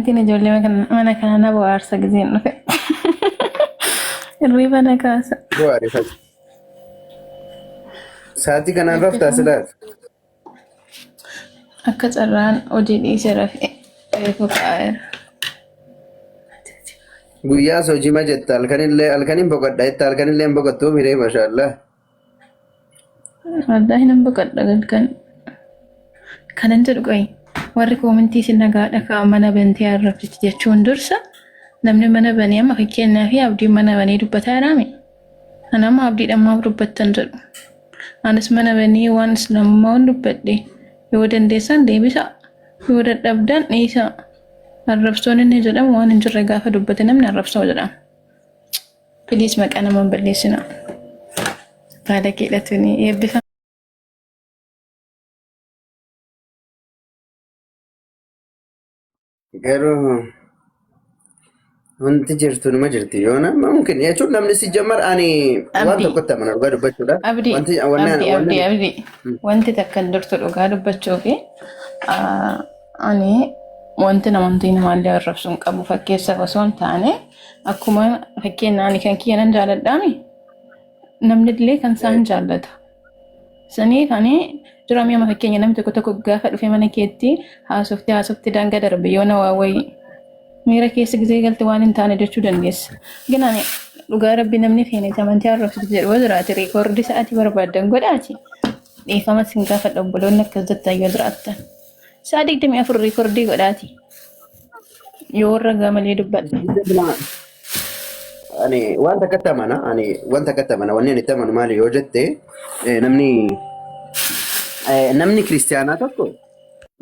Koomentiin ijoollee mana kana na bohaarsa gizeen dhufe. Hirriba na kaasa. Bohaarifatu. Sa'aatii kanaan raftaa silaati. Akka carraan hojii dhiisee rafe reefu ka'eera. Guyyaas hojii ma jetta halkanillee halkaniin boqodha jetta halkanillee hin boqottuu miree mashaallaa. Wallaahi nan boqodha halkan. Kanan jedhu qoyi warri koomentii isin nagaadha kaa mana bantee arrabsiti jechuun dursa namni mana banee amma fakkeenyaa fi abdiin mana banee dubbataa jiraame. Ani amma abdiidhaan maaf dubbattan jedhu. Anis mana banee waan islaamummaa waan dubbadhe yoo dandeessan deebisaa yoo dadhabdan dhiisaa. Arrabsoon inni jedhamu waan hin jirre gaafa dubbate namni arrabsoo jedhama. Please maqaa nama hin balleessinaa. Baalageedha tuni eebbifama. Garuu wanti jirtu numa jirti yoo nama mumkin jechuun namni si jammar ani waan Abdii. tokkotti amana dhugaa dubbachuudha. Abdii, Wanti wanni abdii, wanni abdii, abdii. Wanti takka hin jirtu dhugaa dubbachuu fi ani wanti namantii namaallee arrabsu hin qabu fakkeessaaf osoo hin taane akkuma fakkeenya ani kan kiyya nan jaaladhaami namni illee kan isaa hin jaallata. Saniif ani jira mi'a fakkeenya namni tokko tokko gaafa dhufe mana keetti haasofte haasofte daangaa darbe yoo na waa wayii miira keessa gisee galte waan hin taane jechuu dandeessa. Gin ani dhugaa rabbi namni feene amantii arrabsitu jedhu yoo jiraate reekoordii sa'aatii barbaaddan godhaati. Dhiifama sin gaafadha obboloonni akkas jettan yoo jiraattan. Sa'a 24 reekoordii godhaati. Yoo warra malee dubbadha. Ani waan takkatti amana ani waan takkatti amana wanni ani itti amanu maali yoo jette namni namni kiristiyaanaa tokko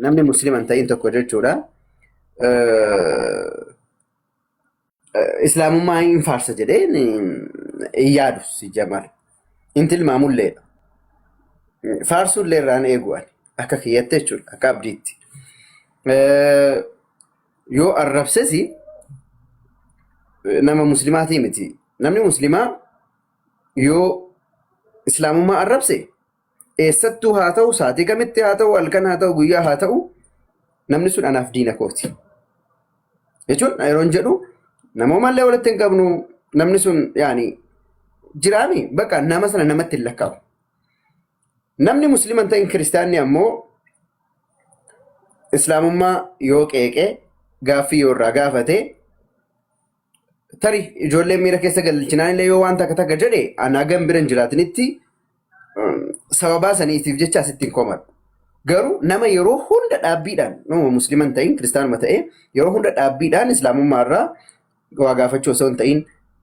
namni musliima hin ta'in tokko jechuudha. Islaamummaa hin faarsa jedhee hin yaadu si jamar. Hin tilmaamulleedha. Faarsuullee irraan eegu ani akka kiyyatti jechuudha akka abdiitti. Yoo arrabses nama muslimaatii miti. Namni muslimaa yoo islaamummaa arrabse eessattuu haa ta'u sa'aatii kamitti haa ta'u halkan haa ta'u guyyaa haa ta'u namni sun anaaf diina kooti. Jechuun yeroon jedhu namoomallee walitti hin qabnu namni sun yaani jiraami bakka nama sana namatti hin lakkaa'u. Namni musliima hin ta'in kiristaanni ammoo islaamummaa yoo qeeqe gaaffii yoo irraa gaafate Tari ijoolleen miira keessa galchinaan illee yoo waan takka takka jedhe an hagam bira hin jiraatinitti sababaa saniitiif jecha asitti hin komadhu. Garuu nama yeroo hunda dhaabbiidhaan nama musliima hin ta'in kiristaanuma ta'e yeroo hunda dhaabbiidhaan islaamummaa irraa waa gaafachuu osoo hin ta'in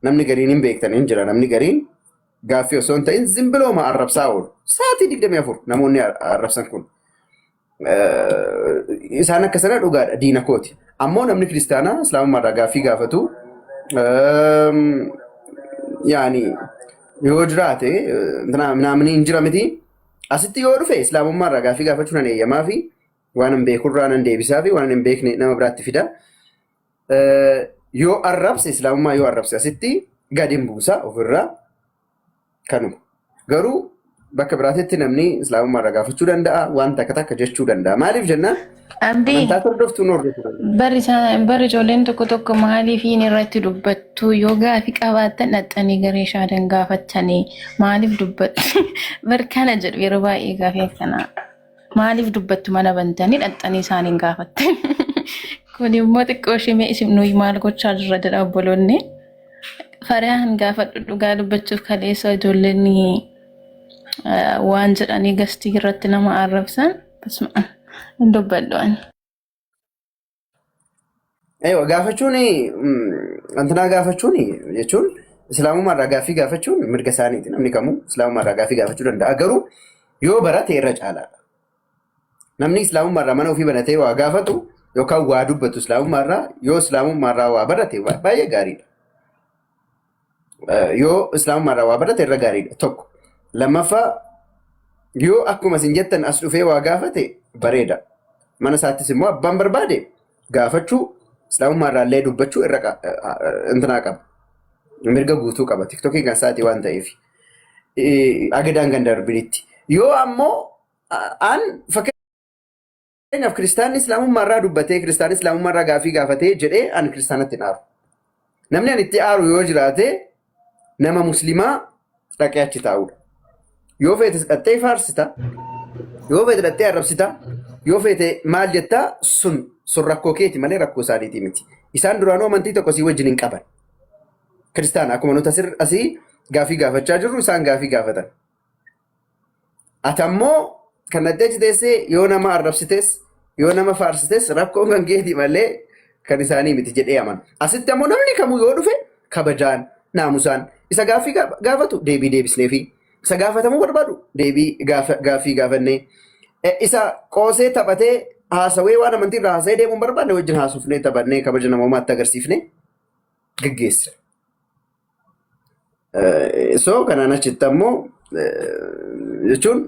namni gariin hin beektan hin jira namni gariin gaaffii osoo hin ta'in zimbilooma arrabsaa oolu. Sa'aatii 24 namoonni arrabsan kun. Isaan akka sana dhugaadha diina kooti. Ammoo namni kiristaanaa islaamummaa irraa gaaffii gaafatu yaani yoo jiraate namni hin jira miti. Asitti yoo dhufe islaamummaa irraa gaaffii gaafachuu nan eeyyamaa fi waan hin beekurraa nan deebisaa fi waan hin beekne nama biraatti fida. Yoo arrabse islaamummaa yoo arrabse asitti gadi hin buusa ofirraa. Kanuma. Garuu bakka biraatitti namni islaamummaa irraa gaafachuu danda'a, waan takka takka jechuu danda'a. Maaliif jennaan Abdii amantaa hordoftuu nu hordofuu danda'a. barri barri ijoolleen tokko tokko maaliif hin irratti dubbattu yoo gaafii qabaattan dhaqxanii garee shaadan gaafattanii maaliif dubbattu bar kana jedhu yeroo baay'ee gaafii akkanaa maaliif dubbattu mana bantanii dhaqxanii isaaniin gaafattan kun immoo xiqqoo ishee mee isin nuyi maal gochaa jirra jedha obboloonni. Fariyaan gaafadhu dhugaa dubbachuuf kaleessa ijoolleen waan jedhanii gastii irratti nama arrabsan basma hin dubbadhu ani. Eewa gaafachuun antinaa gaafachuun jechuun islaamummaa irraa gaaffii gaafachuun mirga isaaniiti namni kamuu islaamummaa irraa gaaffii gaafachuu danda'a garuu yoo barate irra caalaadha. Namni islaamummaa irraa mana ofii banatee waa gaafatu yookaan waa dubbatu islaamummaa irraa yoo islaamummaa irraa waa barate baay'ee gaariidha. Yoo islaamummaa irraa waa barate irra gaariidha tokko. Lammaffaa yoo akkuma isin jettan as dhufee waa gaafate bareeda. Mana isaattis immoo abbaan barbaade gaafachuu islaamummaa irraa illee dubbachuu irra intinaa qaba. Mirga guutuu qaba. Tiktokiin kan isaatii waan ta'eef. Agadaan kan darbinitti. Yoo ammoo an Fakkeenyaaf kiristaanni islaamummaa irraa dubbatee, kiristaanni islaamummaa irraa gaafii gaafatee jedhee ani kiristaanatti hin aaru. Namni ani itti aaru yoo jiraate nama muslimaa dhaqee achi taa'udha. Yoo feete dhattee faarsita, yoo feete dhattee arrabsita, yoo feete maal jettaa, sun sun rakkoo keeti malee rakkoo isaaniitii miti. Isaan duraanuu amantii tokko sii wajjin hin qaban. Kiristaana akkuma nuti asii gaafii gaafachaa jirru isaan gaafii gaafatan. Ati ammoo kan dhattee achi teessee yoo nama arrabsites yoo nama faarsites rakkoon kan keeti malee kan isaanii miti jedhee amana. Asitti ammoo namni kamuu yoo dhufe kabajaan naamusaan isa gaaffii gaafatu deebii deebisnee fi isa gaafatamuu barbaadu deebii gaaffii gaafannee isa qoosee taphatee haasawee waan amantii irraa haasawee deemuu hin barbaanne wajjin haasofnee taphannee kabaja namoomaatti agarsiifnee geggeessa. So kanaan achitti ammoo jechuun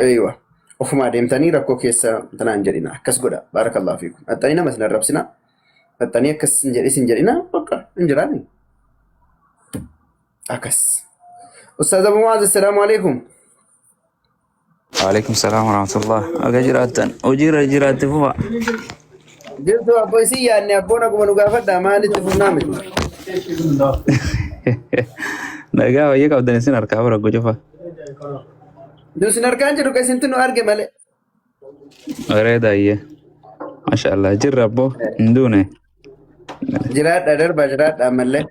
eeywa ofumaa deemtanii rakkoo keessa tanaan jedhina akkas godha, baarakallahu fiikum. Dhaxxanii nama isin arrabsina, dhaxxanii akkas hin jedhis hin jedhina, bakka hin jiraanne akkas. Ustaaz Abu Muaz, assalaamu alaikum. Waalaikum salaam warahmatullah. Aga jiraattan hojiirra jiraatte fufa. Jirtu abboo, isin yaadne abboon akkuma nu gaafadha, maalitti fufnaa miti. Nagaa wayii qabdan isin harkaa bara gochufa. Nu isin argaan jiru ka isintu nu arge malee. Bareeda iyyee. Masha Allah jirra abboo hin duune. Jiraadha, darba jiraadha ammallee.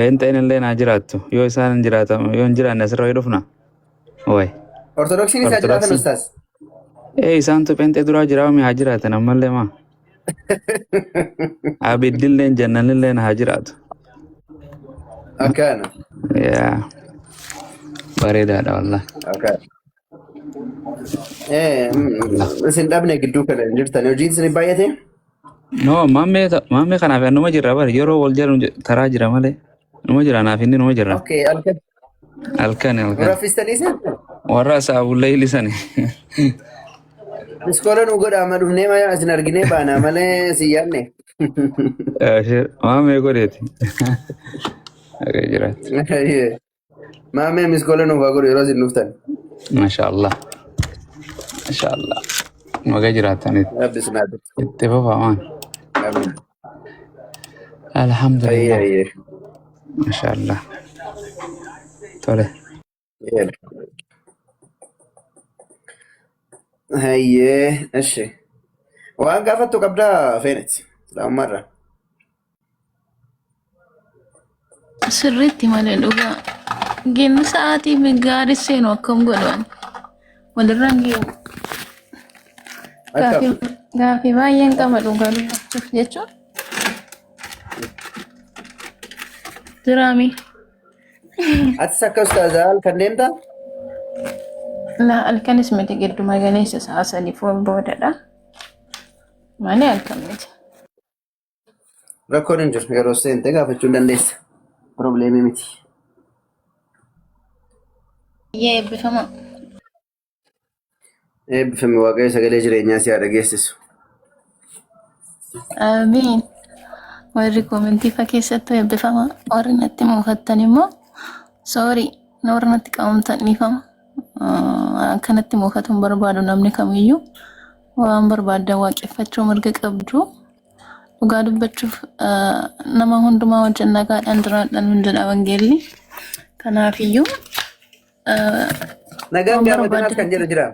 Een ta'in illee naa jiraattu yoo isaan hin jiraatan, yoo hin jiraanne asirra wayii dhufna. Way. Ortodoksiin isaa jiraatan. Ortodoksii. Ustaaz. Ee, isaantu pheenxee duraa jiraa haa jiraatan ammallee maa. Abiddilleen jannanilleen haa jiraatu. Akkaana. Yaa bareedaadha wallah. Akkaana. Isin dhabne gidduu kana hin jirtan, hojiin isin baay'ate. No, maammee maammee kanaaf numa jirra bari, yeroo wal jedhu taraa jira malee numa jira, naaf inni numa jirra. Okay, halkan. Halkan halkan. Raffistanii seentu. Warra asaabullee ilisani. Iskoola nu godha, amma dhufnee maya isin arginee baana malee si yaadne. Maammee godheeti. Akka jiraatti. Maamee miskoola nuuf haa godhu yeroo isin dhuftan. Masha Allah. Masha Allah. Maga jiraatanitti. Rabbi isin haa tolchu. Itti fufa waan. Amiin. Alhamdulillah. Ayyee ayyee. Masha Allah. Tole. Hayyee, eshi. Waan gaafattu qabdaa feenet. Islaamummaarraa. Sirriitti malee dhugaa. Geennu sa'aatii gaarii seenu akkam godhan. Walirraan geemu. Akkam. Gaafii baay'een qaba dhugaa dubbachuuf jechuun. Jiraami. Atis akka ustaazaa halkan deemtaa? Laa, halkanis miti, gidduma galeessa sa'a 3 foon boodadha. Malee halkan miti. Rakkoon hin jiru. Yeroo seente gaafachuu hin dandeessa. Probleemii miti. Iyyee, eebbifama. Eebbifame, Waaqayyo sagalee jireenyaa si haa dhageessisu. Amiin. Warri koomentii fa keessattuu eebbifama. Warri natti muufattan immoo sorry, warri natti qabamtan dhiifama. Akkanatti muufatu hin barbaadu, namni kamiyyuu waan barbaaddan waaqeffachuu mirga qabdu. Dhugaa dubbachuuf nama hundumaa wajjin nagaadhaan jiraadhaan hin jedha wangeelli. Kanaafiyyuu Nagaan waan gaafa jiraatu barbaaddan kan jedhu jira.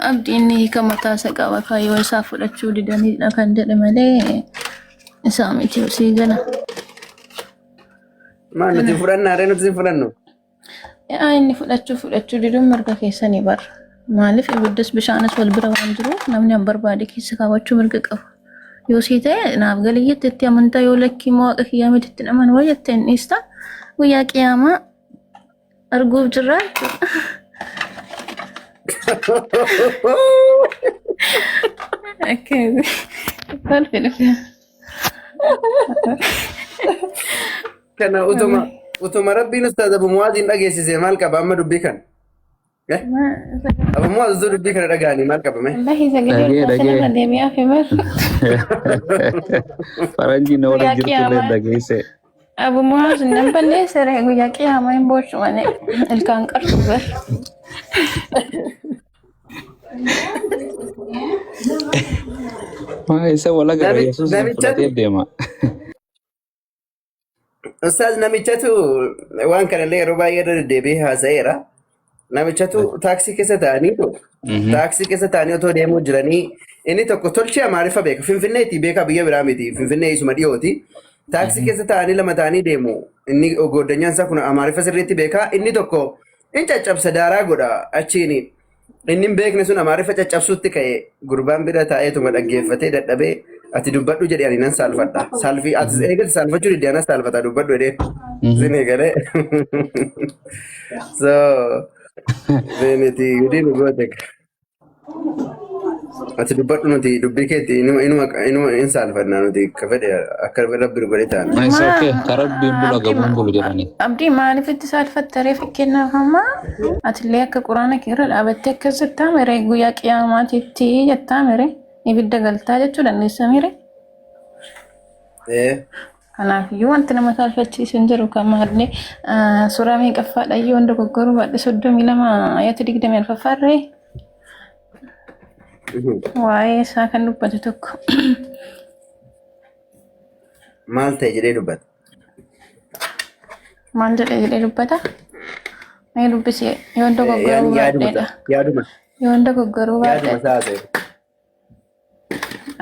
Abdiin ni hiika mataa isa qaba, kaayyoo isaa fudhachuu didanidha kan jedhe malee isaa miti sii gala. Maal nuti fudhannaa ree, nuti hin fudhannu. Yaa, inni fudhachuu diduun mirga keessanii bara. Maaliif ibiddas bishaanis wal bira waan jiruuf namni an barbaade keessa kaawwachuu mirga qaba. Yoo sii ta'e naaf galii jette itti amantaa, yoo lakkii immoo waaqa kiyyaa miti itti amanu wayya jette hin dhiista. Guyyaa qiyaamaa arguuf jirra jechuudha. Akka kolfi dhufe. Kana utuma Rabbiin ustaaz Abu Muwaaziin dhageessise maal qaba amma dubbii kana? Eh? Abu Muwaaz utuu dubbii kana dhaga'anii maal qaba mee? Wallahi sagalee Dhagee ol kaasee dhagee. narra deebi'aa fi bar. Faranjiin na waliin Guyyaa jirtu illee qiyaamaa dhageesse. Abu Muwaaz nan balleessa ree, guyyaa qiyaamaa hin booshu malee ilkaan qarsu bar. Maa isa wal agarra Yesuus hin Namichatu fudhatee deema. Ustaaz namichatu waan kanallee yeroo baay'ee irra deddeebi'ee haasa'eera. Namichatu taaksii keessa ta'anii taaksii keessa ta'anii otoo deemuu jiranii inni tokko tolchee Amaariffa beeka. Finfinneetti beeka biyya biraa miti. Finfinnee isuma dhiyooti. Taaksii keessa ta'anii lama ta'anii deemu. Inni gooddanyaan isaa kun Amaariffa sirriitti beeka. Inni tokko in caccabsa daaraa godha achiin. Inni hin beekne sun Amaariffa caccabsuutti ka'e gurbaan bira taa'eetuma dhaggeeffatee dadhabee ati dubbadhu jedhe ani nan saalfadha. Saalfii ati eegale saalfachuu didde anas saalfata dubbadhu jedhee. Isin eegale. So miti gudii nu goote. Ati dubbadhu nuti dubbii keetti inuma inuma inuma hin saalfanna nuti akka fedhe akka rabbi nu godhe taana. It's Ma okay. Ka rabbiin bula abdii gabuun bulu jedhanii. abdii maaliif itti saalfatta ree fakkeenyaaf amma atillee akka quraana kee irra dhaabattee akkas jettaa mere guyyaa qiyaamaatiitti jettaa mere ibidda galtaa jechuu dandeessa mere. Eh. Kanaafiyyuu wanti nama saalfachiisu hin jiru kan maallee suuraa meeqaffaadha iyyuu hunda dogoggoruu baadhe 32 ayata 24 ree waa'ee isaa kan dubbate tokko. Maal ta'e jedhee dubbata. Maal jedhe jedhee dubbata? Mee dubbisi yoon dogoggoruu Yaaduma baadheedha. yaaduma Yoon dogoggoruu yaaduma baadhe. isaa haasa'e.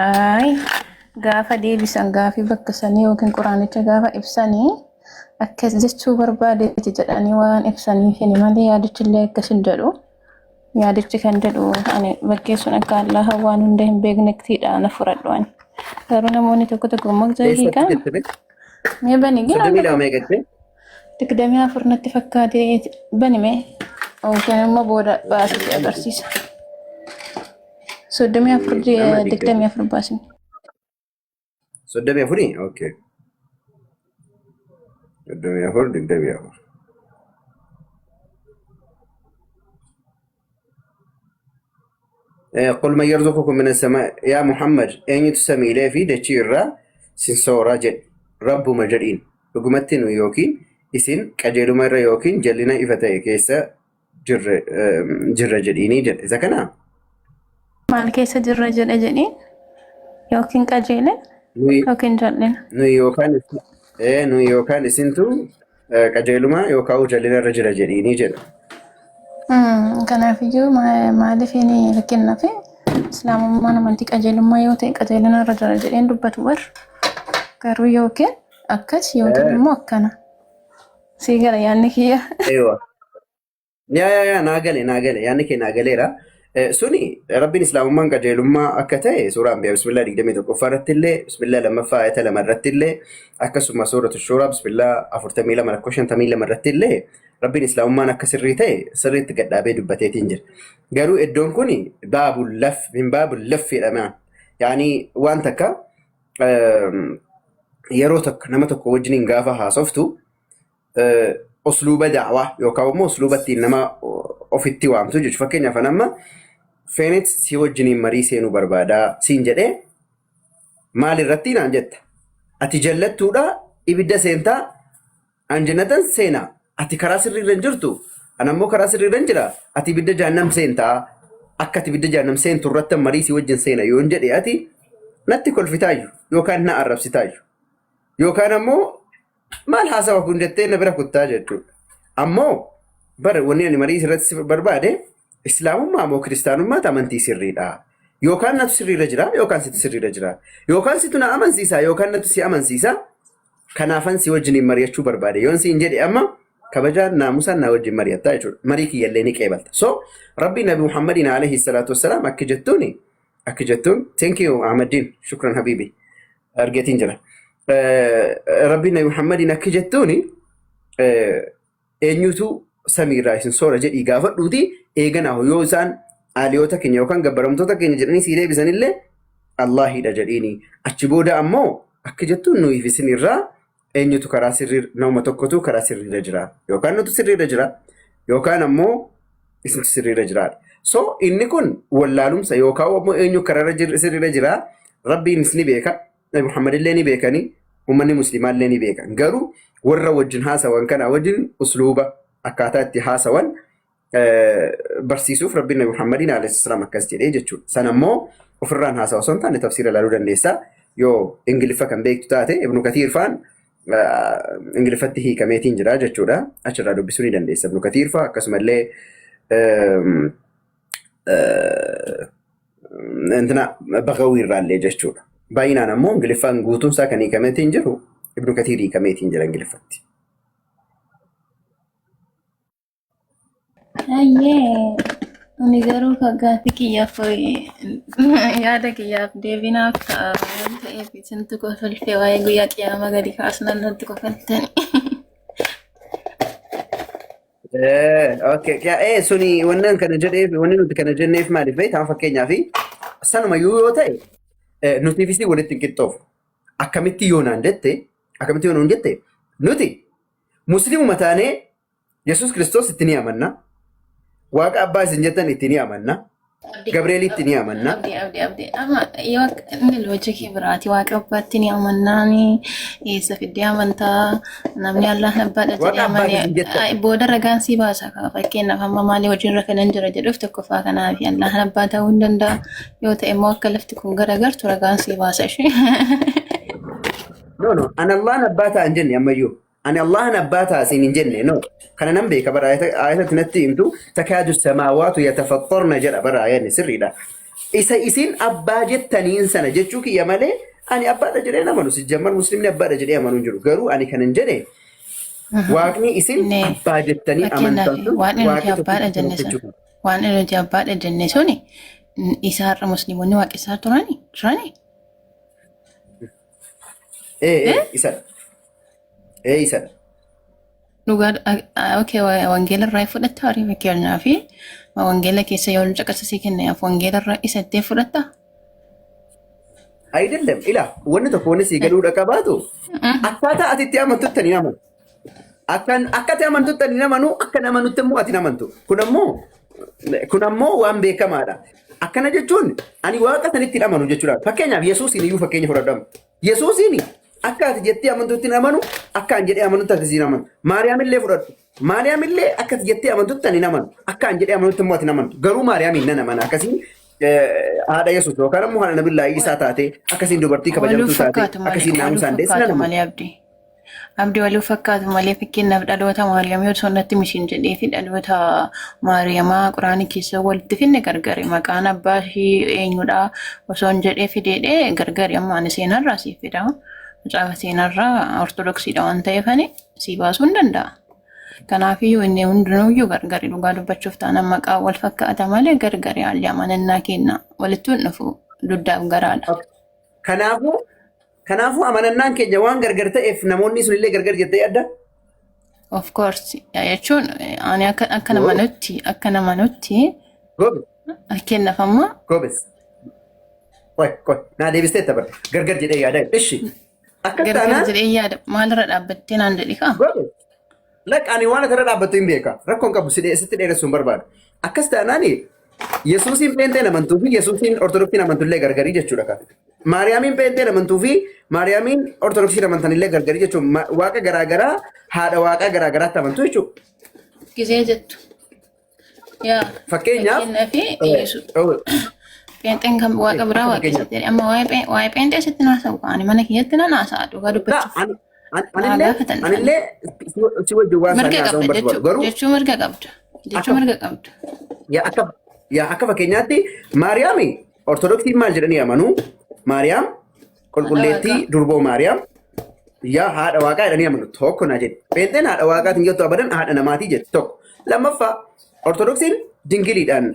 Ayi gaafa deebisan gaafii bakka sanii yookiin quraanicha gaafa ibsanii akkas jechuu barbaadeeti jedhanii waan ibsaniif malee yaadichi illee akkas hin jedhu. Yaadichi kan jedhu ani bakkeessuun akka Allaha waan hunda hin beeknettiidha na fudhadhu ani. Garuu namoonni tokko tokko immoo Eessatti hiikaa jette bee? mee bani gina 32 meeqa jette? 24 natti fakkaate bani mee yookiin immoo booda baasii agarsiisa. 34 Nama digdami. 24 baasni. 34? Okay. 34, 24. قل من يرزقكم من السماء يا محمد eenyutu samiilee fi dachii irraa sin sooraa jedhe rabbuma jedhiin dhugumatti nu yookiin isin qajeeluma irra yookiin jallina ifa ta'e keessa jirra jirra jedhiinii jedhe isa kana Maal keessa jirra jedhe jedhiin yookiin qajeelina nuyi yookiin jal'ina. nuyi yookaan nuyi yookaan isintu qajeeluma yookaan jallina irra jira jedhiinii jedha. Kanaafiyyuu maaliif inni fakkeenyaaf islaamummaan amantii qajeelummaa yoo ta'e qajeelina irra jira jedheen dubbatu bar garuu yookiin akkas yookiin immoo akkana. Sii gala yaadni kiyya. Eewa. Yaa yaa yaa naa gale naa gale yaadni kee naa galeera. Suni rabbiin islaamummaan qajeelummaa akka ta'e suuraa Anbiyaa bismillaa 21ffaa irratti illee bismillaa lammaffaa ayata 2 irratti illee akkasuma suuratu shuuraa bismillaa 42 lakkoo 52 irratti illee rabbiin islaamummaan akka sirrii ta'e sirriitti gadhaabee dubbateetiin jira. Garuu iddoon kun baabul laf min baabul laf jedhama. Yaani waan takka yeroo tokko nama tokko wajjiniin gaafa haasoftu usluuba da'waa yookaan immoo usluuba ittiin nama ofitti waamtu jechuudha. Fakkeenyaaf ani amma Feenet si wajjiniin marii seenuu barbaadaa siin jedhee maal irratti naan jetta. Ati jallattuudha ibidda seentaa an jannatan seenaa ati karaa sirriirra hin jirtu an ammoo karaa sirriirra hin jira ati ibidda jahannam seentaa akka ati ibidda jahannam seentu irratti marii si wajjin seena yoon jedhe ati natti kolfitaayyu yookaan na arrabsitaayyu yookaan ammoo maal haasawa kun jettee na bira kuttaa jechuudha. Ammoo bara wanni ani marii irratti si barbaade islaamummaa moo kiristaanummaatu amantii sirriidha. Yookaan natu sirriirra jira yookaan situ sirriirra jira. Yookaan situ na amansiisa yookaan natu si amansiisa. Kanaafan si wajjiniin mari'achuu barbaade. Yoon siin jedhe amma kabajaan naamusaan na wajjin mari'attaa jechuudha. Marii kiyyallee ni qeebalta. So rabbi Nabi Muhammadiin alayhi salaatu wassalaam akka jettuuni akka jettuun thank you Ahmadiin shukran habibi argeetiin jira. Rabbi Nabi Muhammadiin akka jettuuni eenyutu samiirraa isin soora jedhii gaafadhuuti eeganaa yoo isaan aaliyoota keenya yookaan gabbaramtoota keenya jedhanii sii deebisanillee Allahiidha jedhiini. Achi booda ammoo akka jettuun nuyiif isin irraa eenyutu karaa sirrii nama tokkotu karaa sirriirra jira yookaan nutu sirriirra jira yookaan ammoo isintu sirriirra jiraadha. So inni kun wallaalumsa yookaan ammoo eenyu karaa sirriirra jira rabbiinis ni beeka Nabi Muhammad illee ni beekanii uummanni musliimaa illee ni beekan. Garuu warra wajjin haasawan kana wajjin usluuba akkaataa itti haasawan Barsiisuuf Rabbiin Nabi Muhammadiin alayhi salaam akkas jedhee jechuudha. Sana immoo ofirraan haasawa osoo hin taane tafsiira ilaaluu dandeessa. Yoo Ingiliffa kan beektu taate Ibnu Katiir faan Ingiliffatti hiikameetiin jira jechuudha. Achirraa dubbisuu ni dandeessa. Ibnu Katiir faa akkasumallee intina Bagawii irraallee jechuudha. Baay'inaan ammoo Ingiliffaan guutuun isaa kan hiikameetiin jiru Ibnu Katiir hiikameetiin jira Ingiliffatti. Ayyee, ani garuu kan gaaffii kiyyaaf yaada kiyyaaf deebinaaf ta'a waan ta'eef isintu kofaltee waa'ee guyyaa qiyaamaa gadi kaasnaan natti kofaltani. Okay. Suni wannan kana jedheef, wanni nuti kana jenneef maaliif beektaa? Fakkeenyaaf sanumayyuu yoo ta'e nuti fi walitti hin qixxoofu. Akkamitti yoo naan jette, nuti musliimuma taanee Yesuus Kiristoos itti ni amanna. Waaqa abbaa isin jettan itti ni amanna. Abdii, Gabreelitti ni amanna. Abdii, abdii, abdii. Amma yoo inni loojikii biraati, waaqa abbaatti ni amannaani eessa fiddee amantaa? Namni Allahan abbaadha jedhee Waaqa abbaa amane isin jettan. Booda ragaan sii baasa. Fakkeenyaaf amma maalii hojiirra kanan jira jedhuuf tokkoffaa kanaaf Allahan abbaa ta'uu hin danda'a. Yoo ta'e immoo akka lafti kun garagartu ragaan sii baasa ishee. No, no. Ani Allahan abbaa ta'a hin jenne ammayyuu. Ani Allahan abbaa ta'a siin hin jenne. No. Kana nan beeka bara ayatatti natti himtu, takaadu samaawaatu yatafaxxarna jedha bara ayanni sirriidha. Isa isin abbaa jettaniin sana jechuu kiyya malee ani abbaadha jedhee hin amanu. Sijjammar muslimni abbaadha jedhee amanu hin jiru. Garuu ani kanan jedhe waaqni isin Ne abbaa jettanii fakkeenyaaf amantan sun waan nuti waaqni abbaadha tokkicha jenne sun jechuudha. waan nuti abbaadha jenne suni isaarra musliimonni waaqessaa turani. Ee, isadha. Ee, isadha. Dhugaa, okay, wangeela irraa fudhatta horii? Fakkeenyaaf wangeela keessa yoo caqasa sii kenneef wangeela irraa isattee fudhatta? Ayidallam ila wanni tokko wanni sii galuudha qabaatu akkaataa ati itti amantutti ani hin amanu. Akka ati amantutti ani hin amanu, akka hin amanutti immoo ati hin amantu. Kun ammoo waan beekamaadha. Akkana jechuun ani waaqa sanitti hin amanu jechuudha. Fakkeenyaaf Yesuusiin iyyuu fakkeenya fudhadhamu. Yesuusiin akka ati jettee amantutti hin amanu, akka an jedhee amanutti ati hin amanu. Maariyaam illee fudhadhu. Maariyaam illee akka ati jettee amantutti ani hin amanu. Akka an jedhee amanutti immoo ati hin amantu. Garuu Maariyaamiin nan amana. Akkasiin haadha Yesuus yookaan immoo haadha Nabillaa Iisaa taate, akkasiin dubartii Waluu kabajamtuu taate, fakkaatu malee akkasiin waluu naamusaan deesse nan fakkaatu amana. malee, Abdii. Abdii, waluu fakkaatu malee, fakkeenyaaf dhaloota Maariyaam yoo osoo natti mishin jedhee fi dhaloota Maariyamaa Quraanii keessa walitti finne gargari. Maqaan abbaa ishii eenyudha osoo hin jedhee fideedhee gargari. Amma ani seenarraa siif fida. Macaafa seenarraa Ortodoksiidha waan ta'eef ani sii baasuu hin danda'a. Kanaafiyyuu inni hundinuuyyuu gargari, dhugaa dubbachuuf taanaan maqaa wal fakkaata malee gargari, haalli amanannaa kenna walitti hin dhufu, duddaaf garaadha. Kanaafuu amanannaan keenya waan gargar ta'eef namoonni sunillee gargar jettee yaadda? Of course, jechuun ani akka nama nutti akka nama nutti Gobe, fakkeenyaaf amma gobes. Qoy, qoy, naa deebisteetta bara. Gargar jedhee yaada. Ishi. Akkas gargar taanaan jedhee yaada, maalirra dhaabbattee naan jedhi kaa? Gobe. Lakka ani waan asirra dhaabbattu hin beeka. Rakkoon qabu si sitti dheeressuu hin barbaadu. Akkas taanaan Yesuusiin Pheenxeen amantuu fi Yesuusiin Ortodoksiin amantullee gargarii jechuudha kan. Maariyaamiin Pheenxeen amantuu fi Maariyaamiin Ortodoksiin amantanillee gargarii jechuudha. Waaqa garaagaraa, haadha waaqaa garaagaraatti amantu jechuudha. Gizee jettu. Yaa Fakkeenyaaf fakkeenyaaf Yesuus Pheenxeen kan waaqa biraa akka waaqessa fakkeenyaaf. jedhe, amma waa'ee Pheenxee sitti naasawu, ani mana kiyyatti nan haasa'a dhugaa dubbachuuf. Naa Anillee gaafatan dhufanii. anillee si wajjin waan Mirga isaanii haasa'uu hin qabda barbaadu. jechuu Garuu jechuu mirga qabda. Jechuu akka mirga qabda. Yaa akka fakkeenyaatti Maariyaami Ortodoksiin maal jedhanii amanuu? Maariyaam Haadha qulqulleettii waaqaa. durboo Maariyaam yaa haadha waaqaa jedhanii amanu, tokko naa jedhe. Pheenxeen haadha waaqaatiin jettu abadan, haadha namaatii jedhe, tokko. Lammaffaa, Ortodoksiin dingiliidhaan